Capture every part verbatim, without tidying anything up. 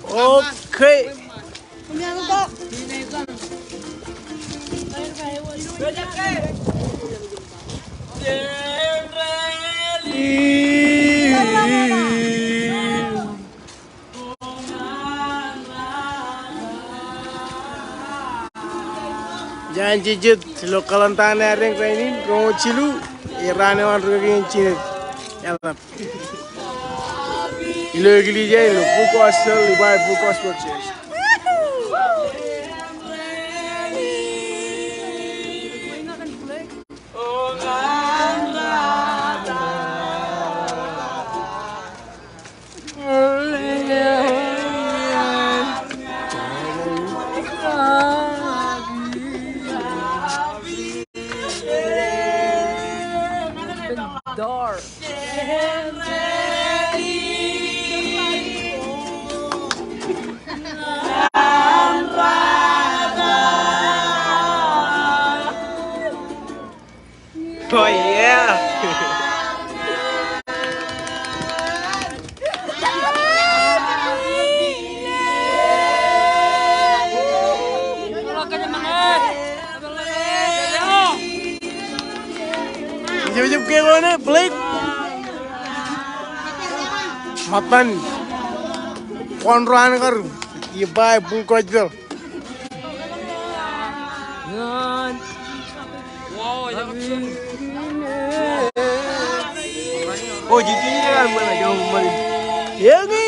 Okay. Jān jejjet ilo Kalōn Taan Eadeañ rainin, roñoul jilu, erraan eo an ri kaki in jined eḷap. Ilo eklejia in, ilo Full Gospel, Revival Full Gospel Church. Dark. Oh, yeah. Ijepjep ke eo ṇe, Blake? Ṃōttan kōṇaan kar iba e bukajjel. Eñin.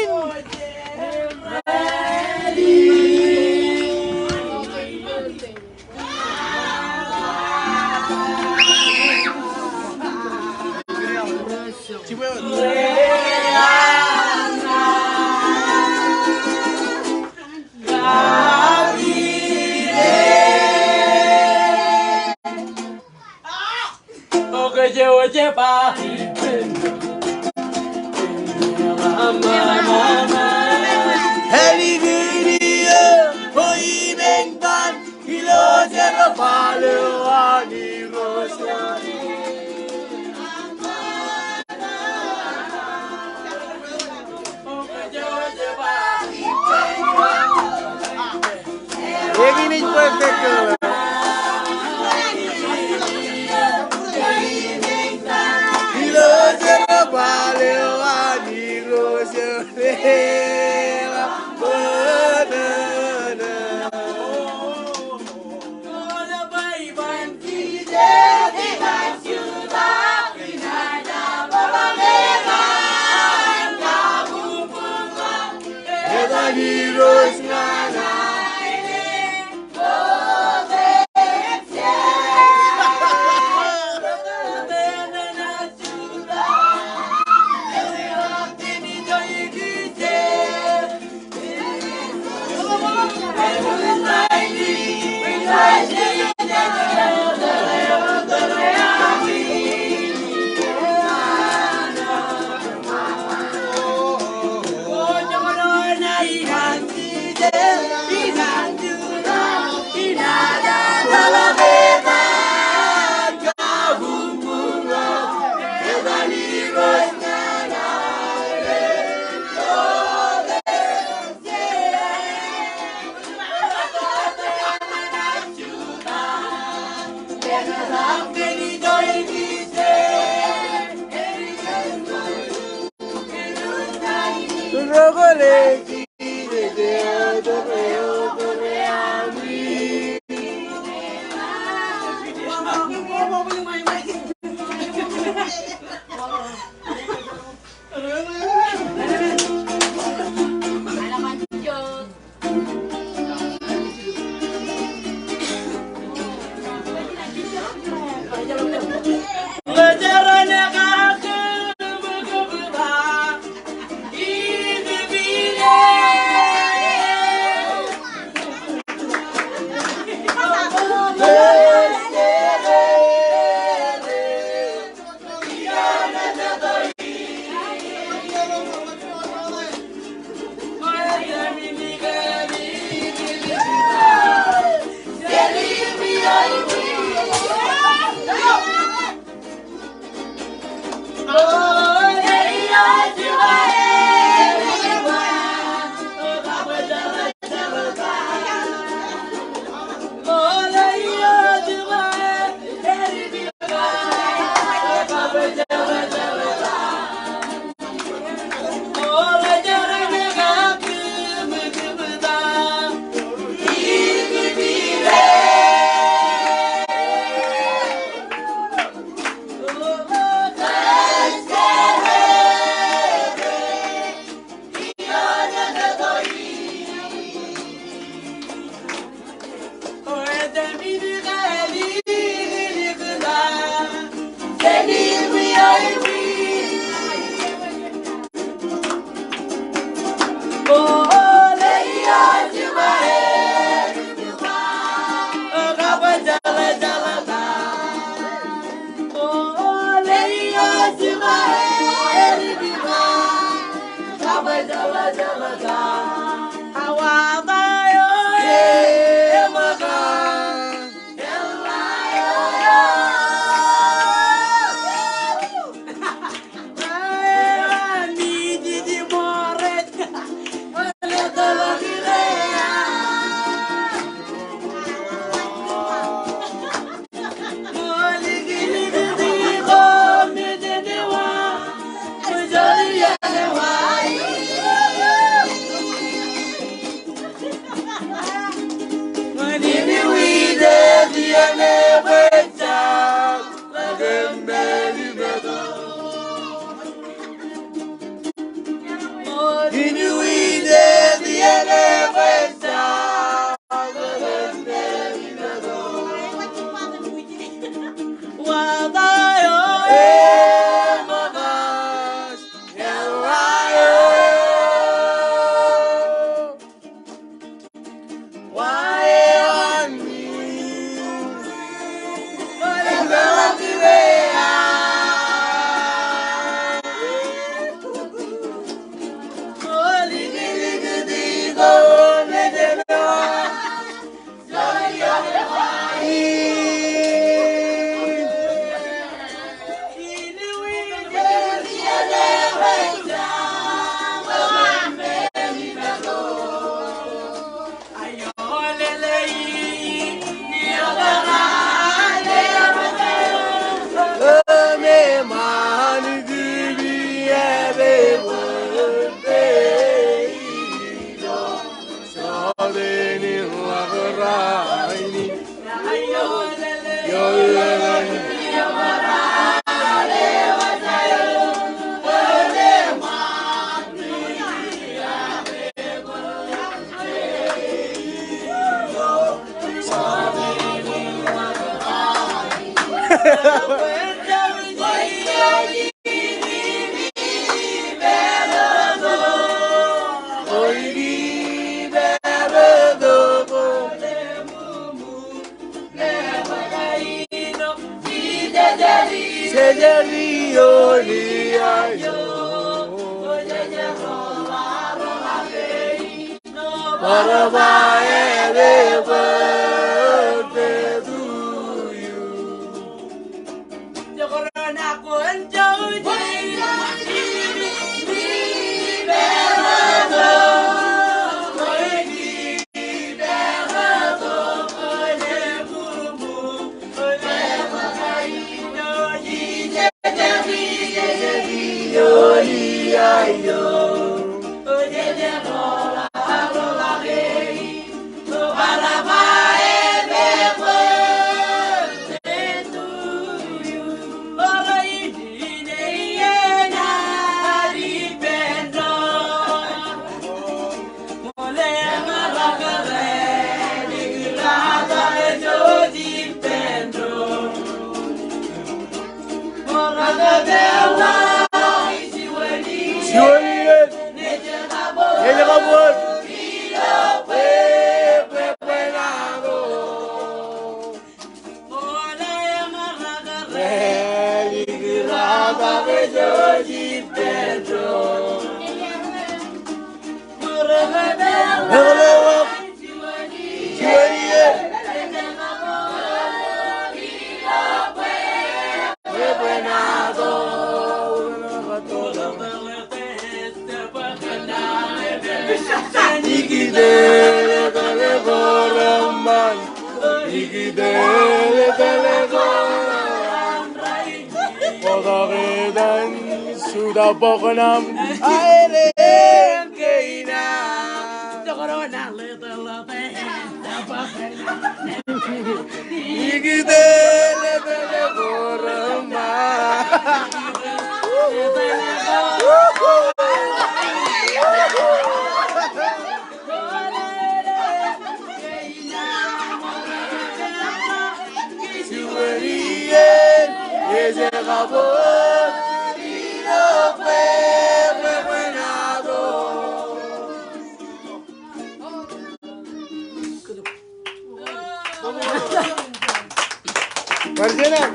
Bar juon al.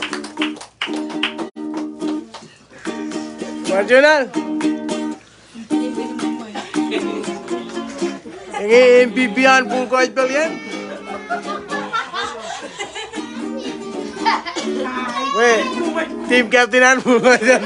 Bar juon al. Eñin M V P an Bull Gospel in. Wait, team captain an Bull Gospel.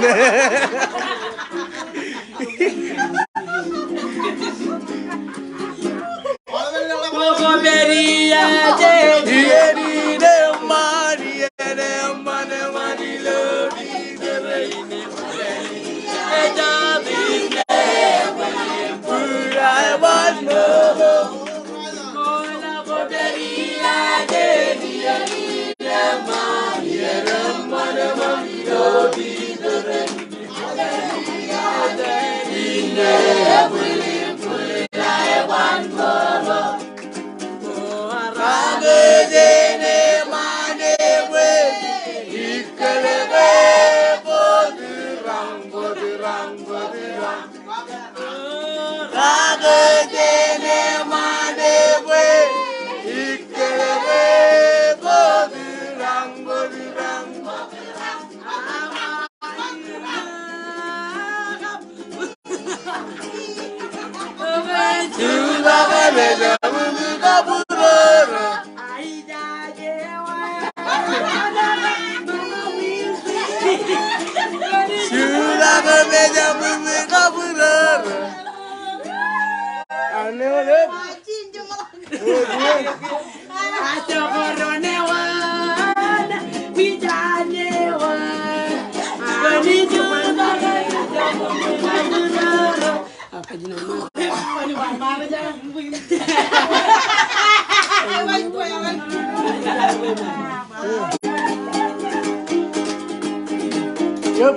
Yep.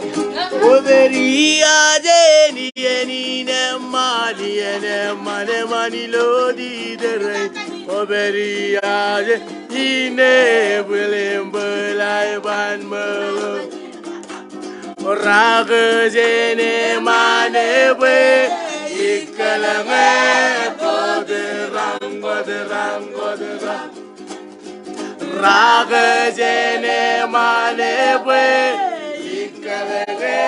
Obed ijaje en, en ineeṃṃan, ineeṃṃan eṃṃan ilo di tōre. Obed ijaje ine bwilin bōlai ban ṃōḷo. Rakōj en eṃṃan ebwe ikkōlōñe kōtōraṃ, kōtōraṃ, kōtōraṃ. Rakōj en eṃṃan ebwe ikkōlōñe.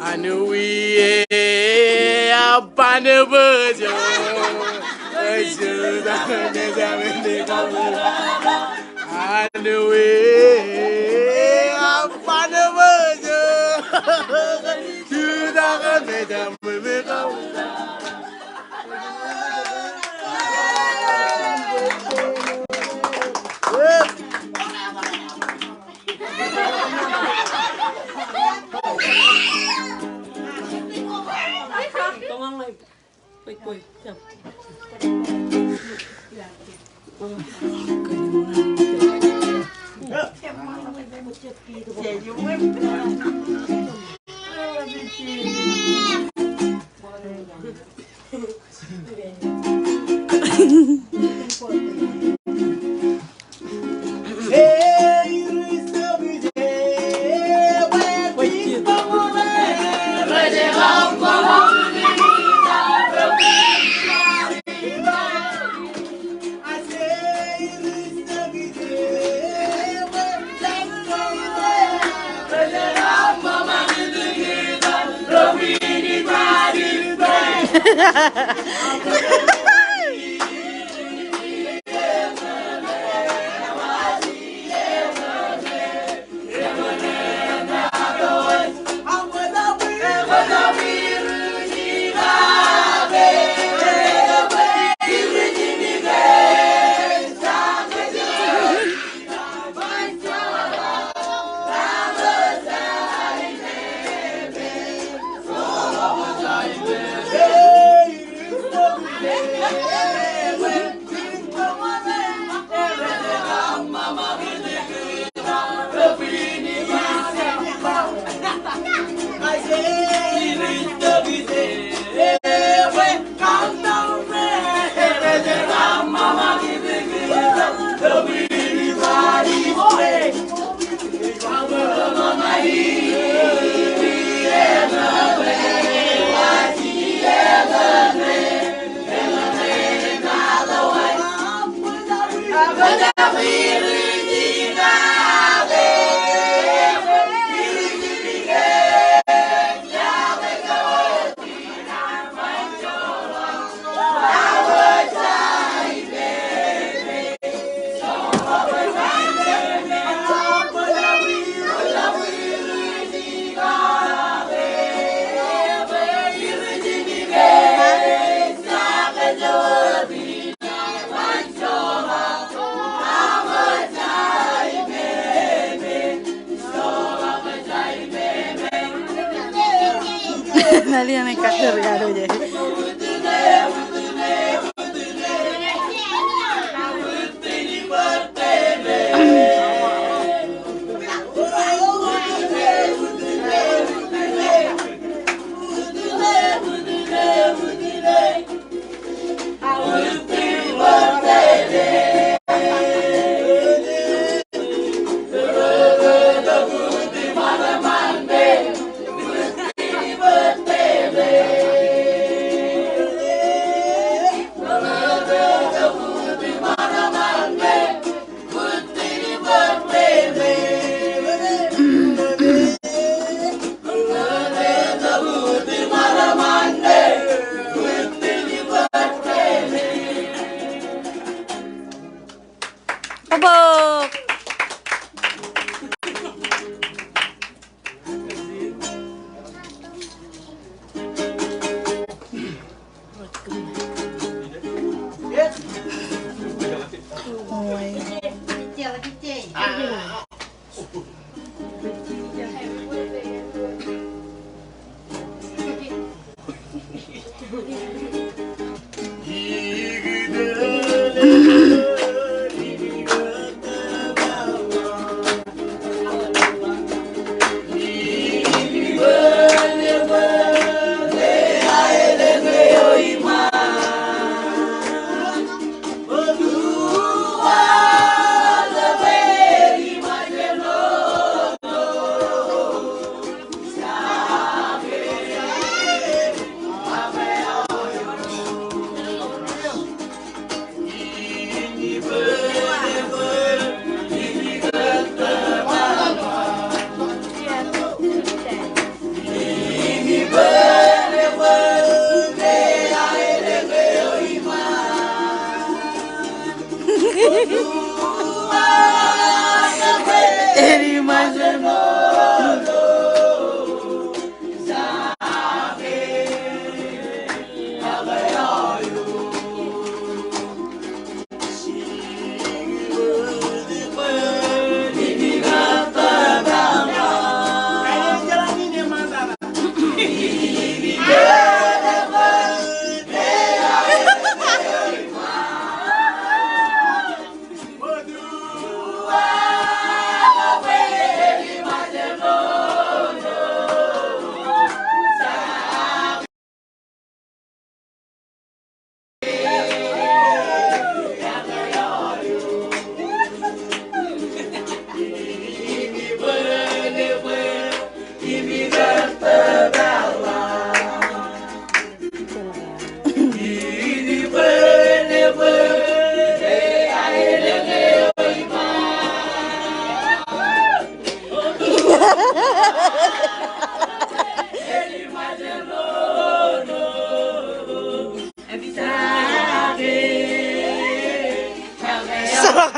An wie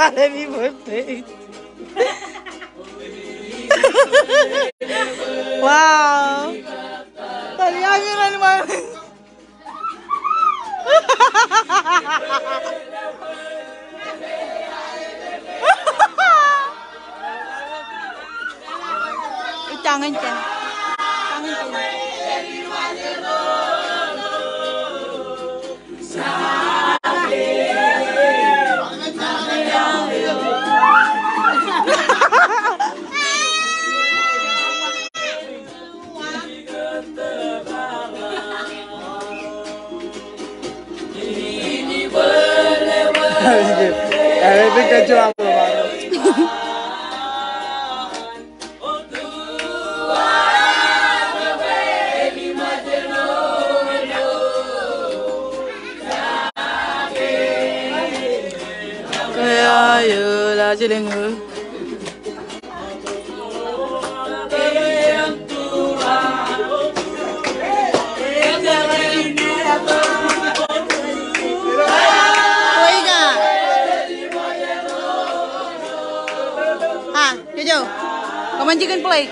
Happy birthday. Wow. Kōṃṃan jikin play.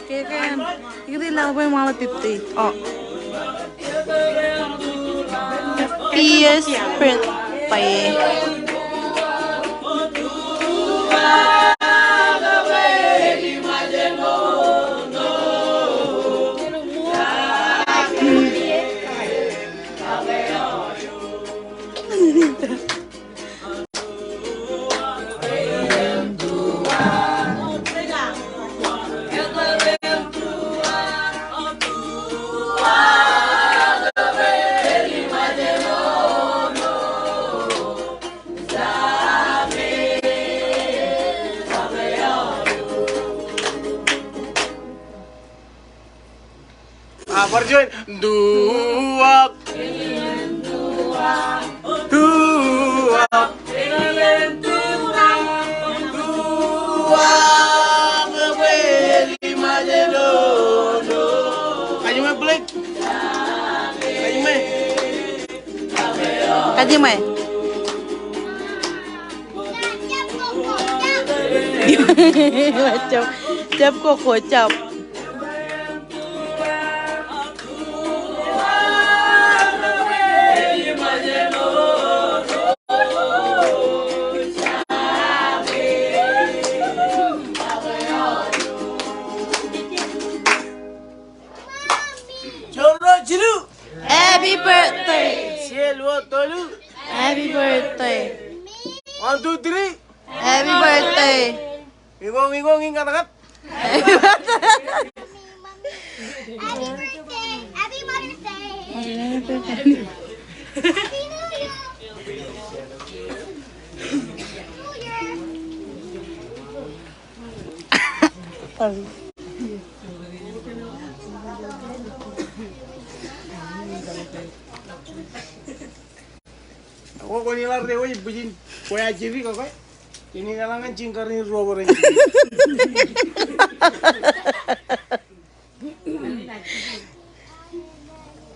Ke, ke, ikōtḷọk bwe ṃaḷa tiptei. O. Happiest birthday. A, bar juon. Duwak. Duwak. Duwak. Kajiṃwe, Blake. Kajiṃwe. Kajiṃwe. Jab, jab koko, jab. Juon, ruo, jilu. Happy birthday. Ej, ruo, tolu. Happy birthday. One, two, three. Happy birthday. Iññoñ, iññoñ, iññoñ, ñan ñan. Happy birthday. Happy Mother's Day. Happy New Year. New Year. Ak kwōn iḷak ro eo ej bwijin kwe ajri kake. Kōn in eḷaññe jiṃ kar in ruo bwe ren jiṃ.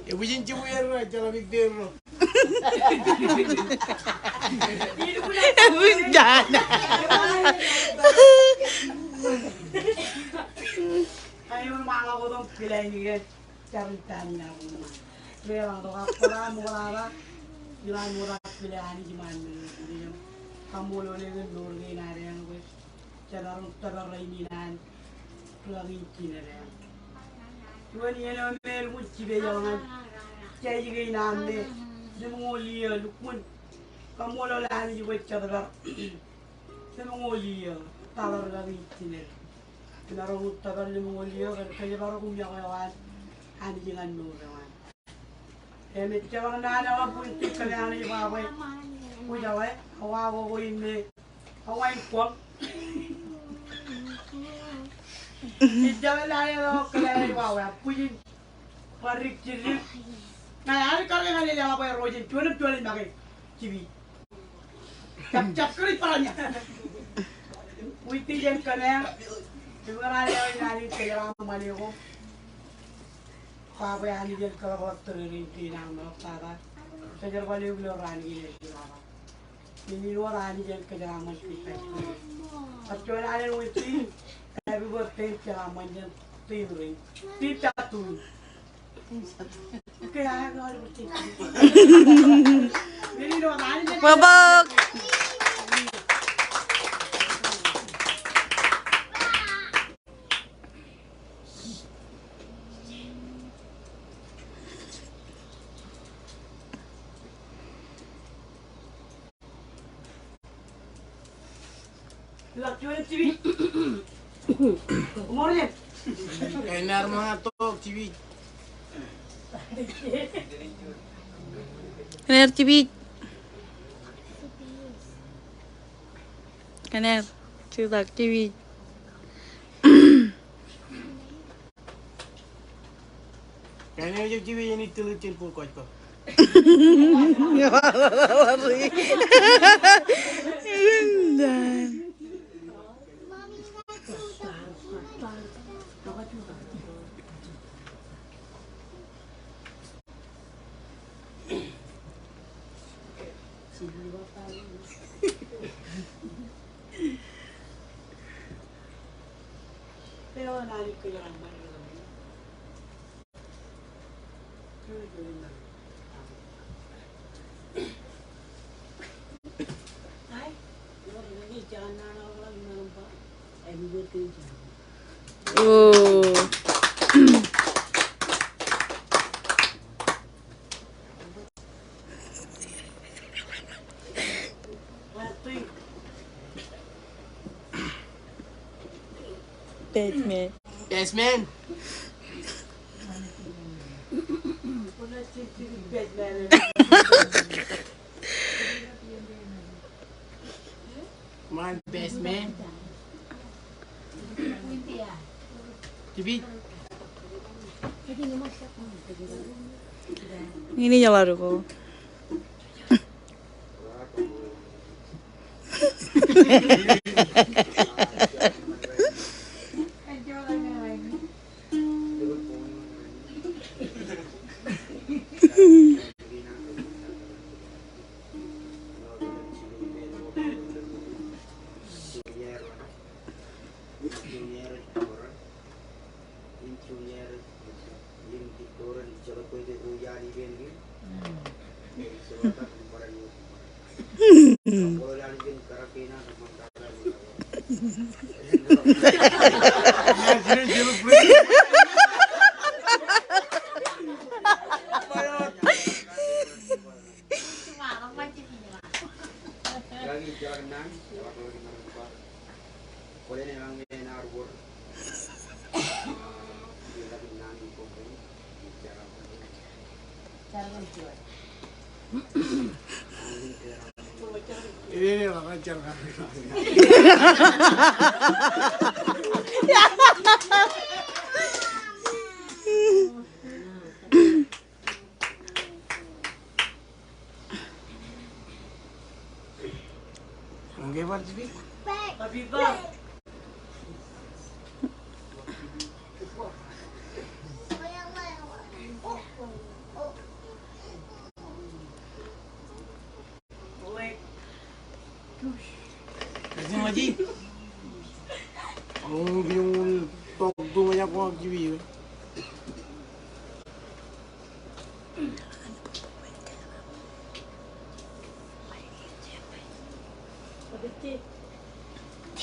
Ebwijin jibu erro, ejjeḷọk ippāerro. Ebwijin jana. Ayo, ṃaḷa ko tok pilān ke, jar in taan in aṃ ṃaḷa. Rej ḷak tok ak kōrā ṃoktata, ilo an ṃokta pilān Anij iṃaan men in. Kaṃṃoolol eok kōn mour kein ad eañ bwe jet ro tōpar rainin an ri-kaki in jined eañ. Juon iien eo me elukkuun jipejeḷ ñan jān kein aṃ me lemñoul iiō, lukkuun kaṃṃoolol Anij bwe jet ro lemñoul iiō tōpar ri-kaki in jined. Im maroñ in tōpar lemñoul iiō kōn kōjparok im iọkwe eo an Anij ñan mour eo an. Im ejjeḷọk naan eo eḷap bwijin kōmeañ ej ba bwe kwōjeḷā, awa ko ko in me awa in kōṃ. Ejjeḷọk naan eo eḷap kōmeañ ej ba bwe bwijin bar dik jiddik. Ña ij kar ke ñan eḷap bwe ro jen juon im juon ej make jipi. Jab, jab kūr ej barāinwōt. Bwijin kōmeañ, im ñan eḷap eo ej naan in kōjeraṃṃan eo ko. Ba bwe Anij en kōḷọk tōre rein kein aṃ ṃoktata. Kōjerbal eok ilo raan kein ej ba. Menin wōt Anij en kōjeraaṃṃan kōj. Kab juon alen wōt Steve, happy birthday, jeraaṃṃan jān Steve Ray. Steve Chattuin. Bōkbōk. Kain eo ear ṃōñā tok, Jibij. Kain eo, Jibij. Kain eo, jutak, Jibij. Kain eo ej Jibij, enaaj tōl ijin bōk kōj ko. Oo. Batman. Batman. Ṃaan, Batman. Jibij. Ini jeḷā ko.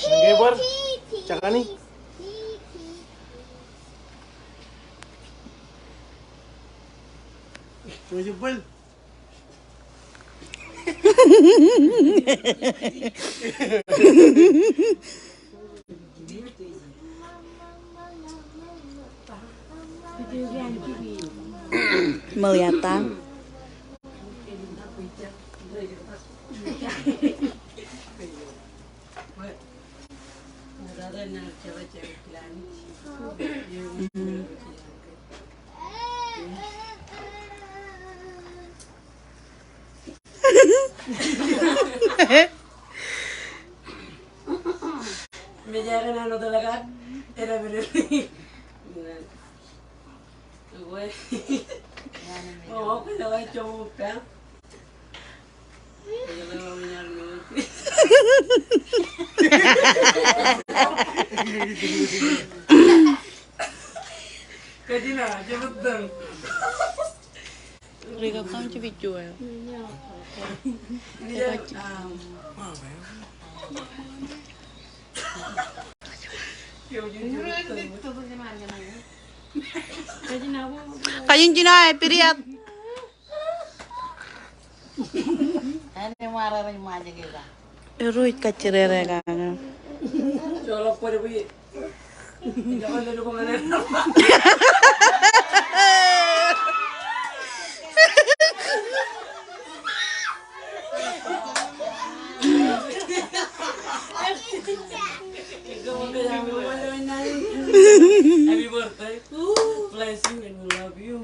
Neighbor, jakani. Joseph Bell. Meliata. Kajin jino e, period. Eruj kajjirere kake. Happy birthday. Bless you and we love you.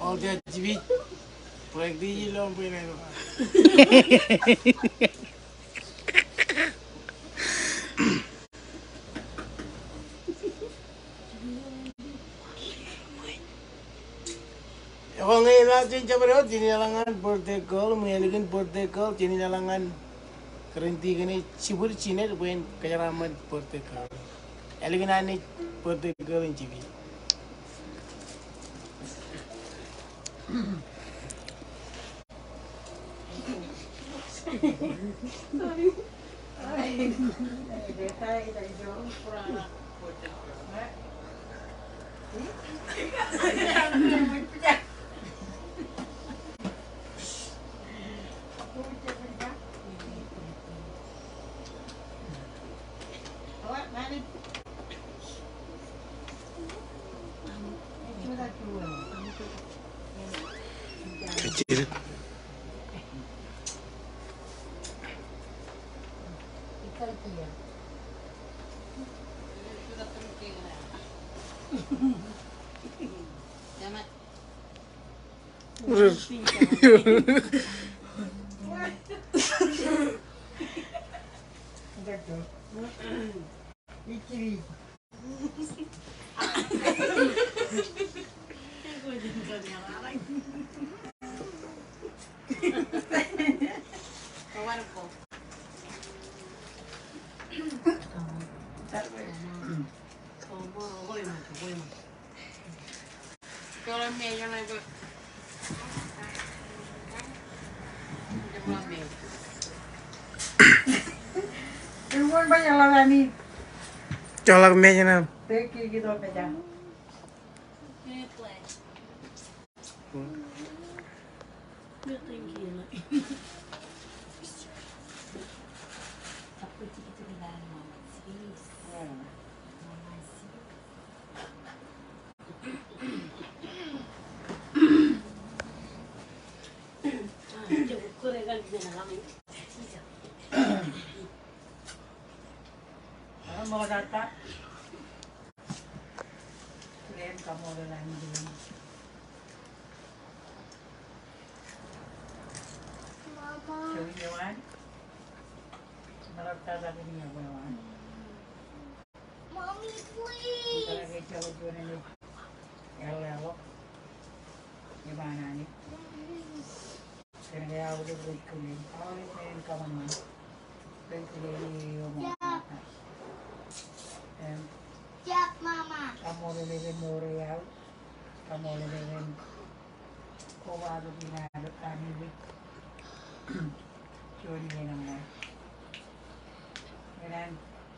Ṃool jab jibij. Practice ilo bwe ṇe. Ekwe ñe emaat jān jabdewōt, jenaaj eḷaññan birthday girl, im ālikin birthday girl, jenaaj eḷaññan kōrā in tikōn ej jibwid jined bwe en kōjeraaṃṃan birthday girl. Ālikin Anij birthday girl in jibij. Joḷọk mejān eo. Ṃokta. Len kaṃṃoolol Anij. Mama. Jowi eo an. Ṃokta, ṃokta kōn iọkwe eo an. Mommy, please. Kōnke ejjeḷọk juon eṇ ej eḷḷọk. Eṃṃan Anij. Kōnke aolep rej kile, aolep ren kōṃṃan. Rej kile eo ṃokta. Em, Mama. Kaṃṃoolol epen mour eo aō. Kaṃṃoolol epen kobatok in ad ami wōj. Juon iien eṃṃan. Eñin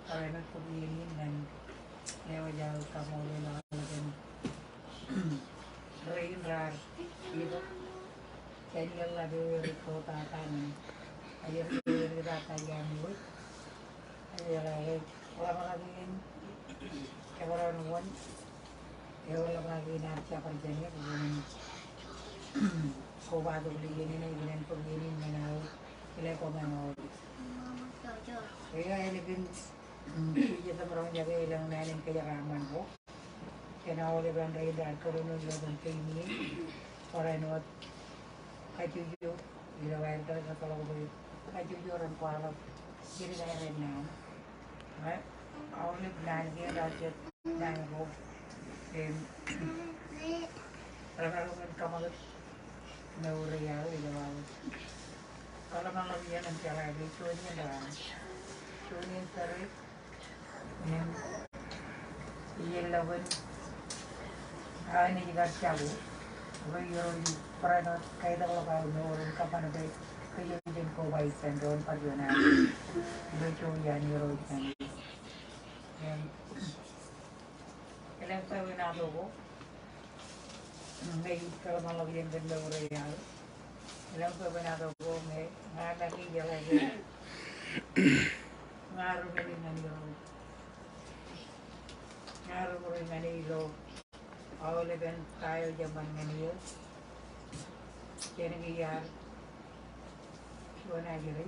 bar eṃṃan bōk iien in ñan lewōj aō kaṃṃoolol aolepen rein raar itok jān iien ḷap eo rej tōtata ñan aer rej tōtata iaan wōj. Aer ḷōmṇak in kōperan wōn eo ḷōmṇak in ad jabdewōt jān e bwe en kobatok ḷọk iien in, ej kōṇaan bōk iien in ñan aō kile koṃ āinwōt. Eo ālikin Jisōs im roñjake elōñ naan in kōjeraaṃṃan ko. Kōn aolepen rein raar kōnono ilo etan kein in, barāinwōt kajjojo, ilo aer kar kōtḷọk bwe kajjojo ren kwaḷọk jidik aer naan. Eo, aolep naan kein raar jet naan ko. Im, rej kar kōṃakūt mour eo aō ilo aō kōḷmānḷọkjeṇ im jeḷā ke juon iien raan, juon iien tōre, im iien ḷọk in, a, Anij kar jako bwe Irooj barāinwōt kaitōkḷọk aō mour im kōṃṃan bwe kōj jen koba ippān doon bar juon Anij. Ilo juon iaan Irooj Anij. Im elōñ bwebwenato ko ñe ij kōḷmānḷọkjeṇ kōn mour eo aō. Elōñ bwebwenato ko ñe ña make ijeḷā ke ña ruṃwij ñan Irooj. Ña ruṃwij ñan e ilo aolepen ta eo jeṃṃan ñan eō. Jān ke iar juon ajri,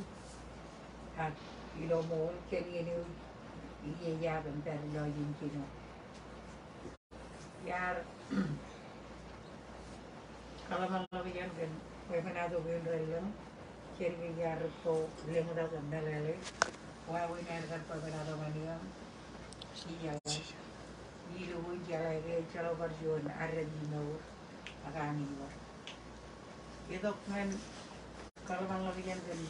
ak ilo ṃool jān iien eo ij iyaak im pād lọjien jino. Iar kōḷmānḷọkjeṇ kōn bwebwenato kein relōñ jān ke iar rūtto lōñtak im meḷeḷe. Wāween aer kar bwebwenato ñan eō im ijeḷā, ilo wōt ijeḷā ke ejjeḷọk bar juon arrep imour ak Anij wōt. Itok ñan kōḷmānḷọkjeṇ kōn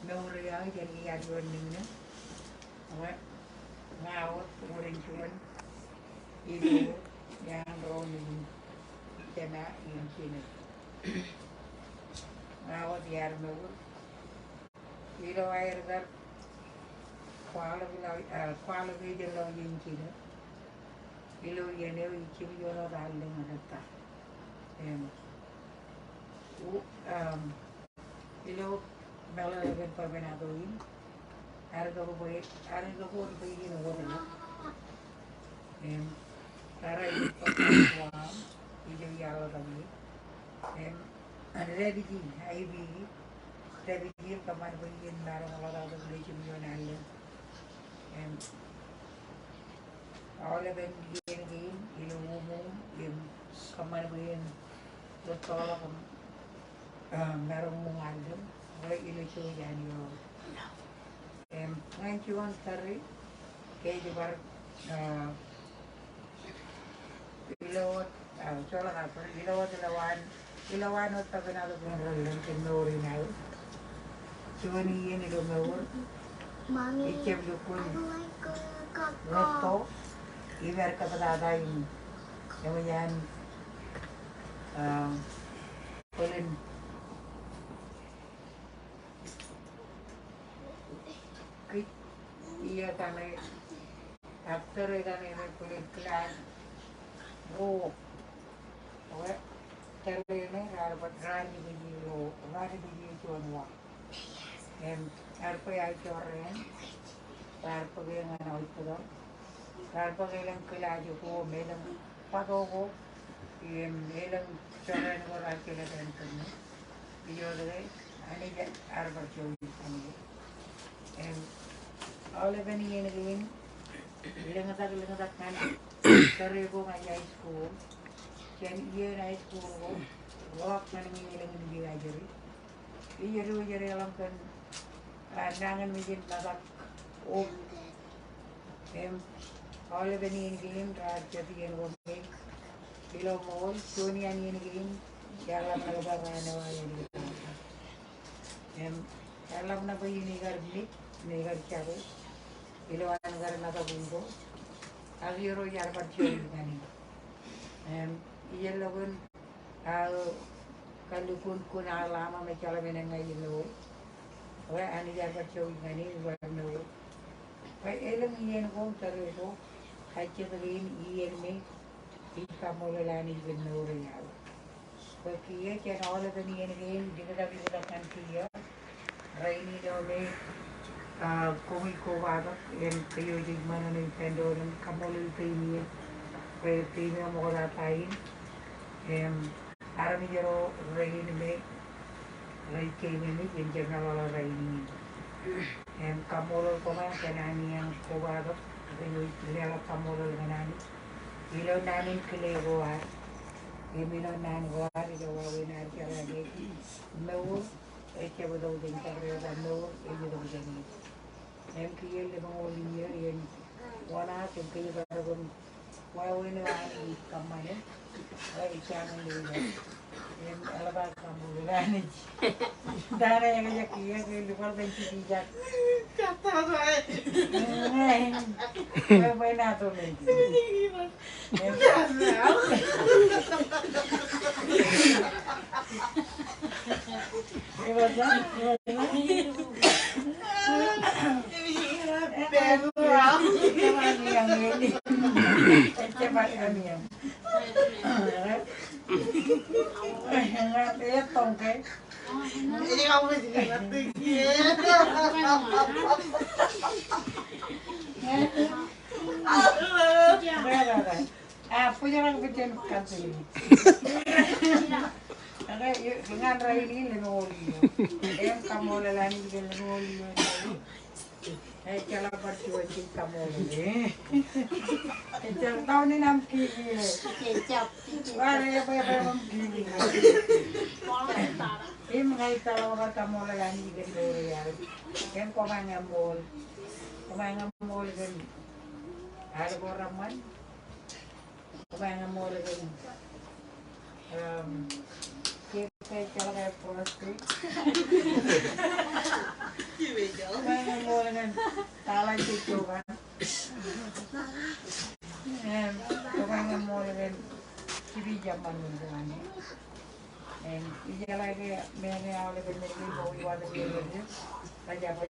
mour eo aō jān ke iar juon niñniñ. Ña wōt, wōt en juon ilo iaan ro niñniñ jān aō iien jino. Ña wōt iar mour ilo aer kar kwaḷọk ilo, a, kwaḷọk e jān lọjien jino. Ilo iien eo ij jimjuon wōt allōñ eo ta. Im, u, um, ilo meḷeḷe kōn bwebwenato in, ear itok bwe, ear itok wōt bwe iien wōt eo. Im, raar itok bwe Guam, ijo iar ḷotak ie. Im, dāpiji, aibi, dāpiji im kōṃṃan bwe iien maroñ ḷotak tok ilo jimjuon allōñ. Im, aolepen iien kein ilo uṃuuṃ im kōṃṃan bwe en rūttoḷọk im, a, maroñ muñ allōñ ilo ijo iaan Irooj. Im, ñan juon tōre ke ej bar, a, ilo wōt, a, joḷọk bar ilo wōt ilo waan, ilo waan wōt bwebwenato kein relōñ kōn mour in aō. Juon iien ilo mour, ij jab lukkuun rūtto im bar kōptata im eṃōj an, a, bōlen kōj iiō kaṇe, ak tōre kaṇe rej bōlen Glasgow. Bwe tōre ṇe raar bōk, raar bōk ilo, raar bōk ilo juon wa. Im, raar bōk aō jorrāān, raar bōk e ñan hospital. Raar bōk elōñ Glasgow im elōñ bato ko, im, elōñ jorrāān ko raar jelōt ānbwinnin. Ijoko Anij ear bar jouj ñan eok. Im aolepen iien kein, lōñtak, lōñtak ñan tōre ko ñan high school. Jān iien high school ko, ḷọk ñan ñe elōñ in kiiō ajri. Ij diwōj deḷọñ kōn, ah, nañinmej in metak wōt. Im aolepen iien kein raar jab iien ko me ilo ṃool, juon iien kein, ear ḷap ṇe kōba raan eo aō iien kein. Im ear ḷap ṇe bwe iien eo ikar mej, im ikar jako ilo an kar metak wōt ko. Ak Irooj ear bar jouj ñan e. Im ij lukkuun aō kallikkun kōn aō ḷaṃa me ejjeḷọk men eṇ ña ij lo. Bwe Anij ear bar jouj ñan e im bar lo. Bwe elōñ iien ko tōre ko, kajjitōk in iien me ij kaṃṃoolol Anij kōn mour eo aō. Bwe kiiō jān aolepen iien kein, liktak liktak ñan kiiō. Rainin eo me, ah, koṃij kobatok, im kōj jej ṃōṇōṇō ippān doon im kaṃṃoolol team eo. Bwe team eo ṃoktata in. Im armej ro rein me rej keememej im jab meḷọkḷọk rainin. Im kaṃṃoolol koṃ kōn ameañ kobatok, im ij leḷọk kaṃṃoolol ñan Anij. Ilo naan in kile ko ad, im ilo naan ko ad ilo wāween ad jeḷā ke mour ejjab itok jān bar eo, bwe mour ej itok jān e. Im kiiō lemñoul iiō in wōṇaak im kōjparok im wāween eo Anij ej kōṃṃane. Ej kōṃṃane. Im eḷap aō kaṃṃoolol Anij. Ta ṇe ekjak kiiō ke lukkuun bar jiljak. Bwe, bwe ṇa tōl e. A, bōjrak bōjrak kate. Ak ñan rainin lemñoul iiō. Im kaṃṃoolol Anij kōn lemñoul iiō. Ejjeḷọk bar juon jej kaṃṃoolol e. Ejjeḷọk tōn in aṃ kiki e. Ware bwe bwe aṃ kiki e. Im ña ij tōl bar kaṃṃoolol Anij kōn mour eo aō. Im koṃ ñan ṃool. Koṃ ñan ṃool kōn ad ko reṃṃan. Koṃ ñan ṃool kōn, um, Jeff ejjeḷọk prostate. Koṃ ñan ṃool kōn taḷa jejjoba. Em, koṃ ñan ṃool kōn jipi jabōn wōn ko an e. Im, ijeḷā ke men eo aolepen men kein ko ij wātok ilo rej jab, rej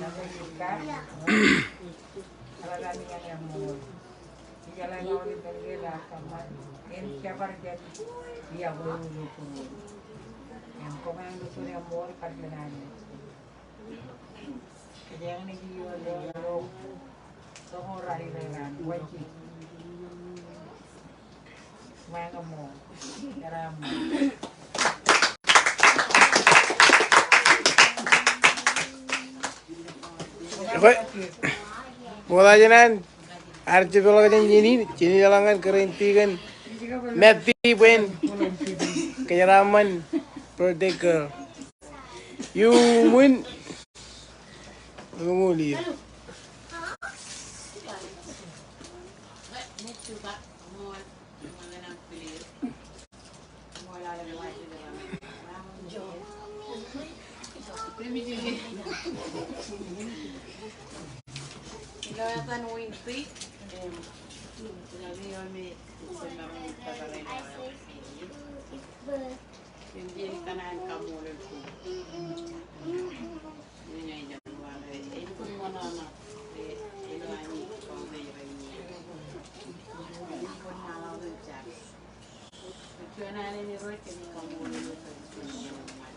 jab, rej jab, eḷap ami ñan eṃṃool. Ijeḷā ke aolepen men kein raar kōṃṃan, im jebar jān iọkwe eo ilo būruon. Im, koṃ ñan lukkuun eṃṃool kar jān an e. Kōjeañ naaj iiō ilo, ilo, ilo, Ekwe, ṃokta jān an, ear jepḷọk jān jenin, jenin eḷaññe kōrā in tikōn Matthew bwe en kōjeraaṃṃan birthday girl. Iuṃwin. Iuṃwin. Ilo etan Winfrey, em, ilo me, em, Im jen kōṇaan kaṃṃoolol Irooj. Im ej kōn ṃōṇōṇō, e, ilo ami kōṃṃan rainin. Im kōn ṃaanḷọk in jar. Juon alen Irooj kōmij kaṃṃoolol eok kōn ṃōṇōṇō ṃōṇōṇō.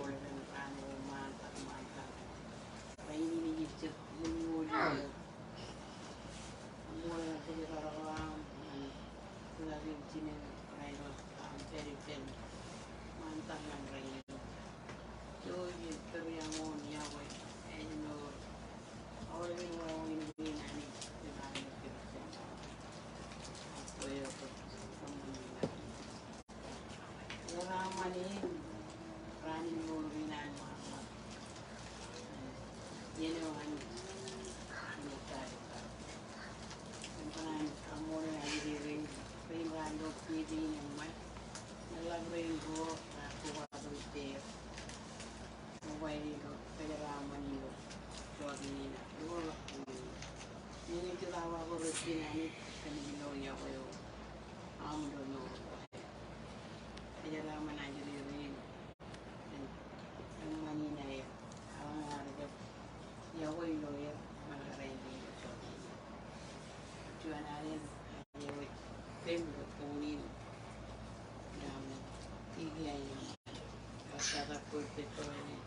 Ṃōṇōṇō ṃōṇōṇō. Rainin ij jab lemñoul iiō. Ṃool ñan kōjparok eo aṃ, ñan blessing in, ṃool ñan kōjparok eo aṃ, very Jeraaṃṃan in raan in mour in an ṃaanḷọk. Iien eo an in ej kalikkar. Im kōṇaan kaṃṃoolol Anij rein, rein raar lo pād in eṃṃan. Eḷap rein ruo raar kobatok ippāer. Ṃokta in ro kōjeraaṃṃan ilo jotenin eo. Ilo ḷọk in. Im ej jitōb awa ko reppen Anij kōn ilo yokwe eo aṃ lo mour. Kōjeraaṃṃan ajri rein. Eṃṃan in aer. Aḷañe ear jab yokwe ilo er, ṃōkaj rein ilo jotenin eo. Juon alen, ewōj pem ilo boñin in. Im ij kiiō in. Ewōj tata ko pet ko in.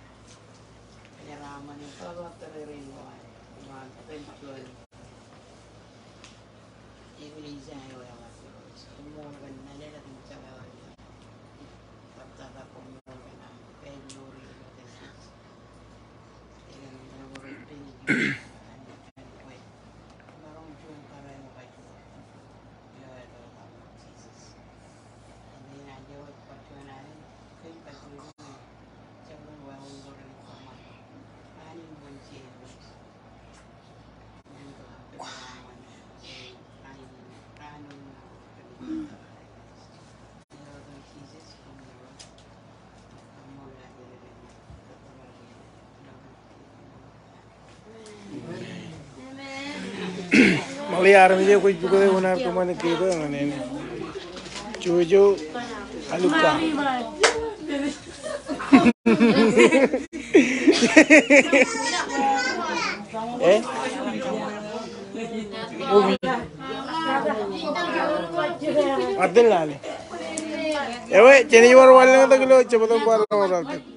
Kōjeraaṃṃan in tata rein ko an. Im an pem juon. Eklejia eo eḷap Irooj. Koṃṃool kōn nōḷḷap im jekḷọk. Tata koṃṃool kōn aṃ pād mour ilo Irooj. Ekōn mour in pād ilo Irooj. Maroñ juon bōran eo kajuon. Ilo etan eo an Jisōs. Im enaaj ewōj bar juon alen kōn kajuon eo. Jekdọọn wāween ko rein koṃṃool. Raan in Wōnje Irooj. Ṃool, armej eo kwōj pukot eoon ad kōṃṃane keto ñan āne. Jojo Aluka. Eh? Obi. Atiñ lale. Ewe, jen ej bar wanlañ tok ilo jebta bar wanlañ tok.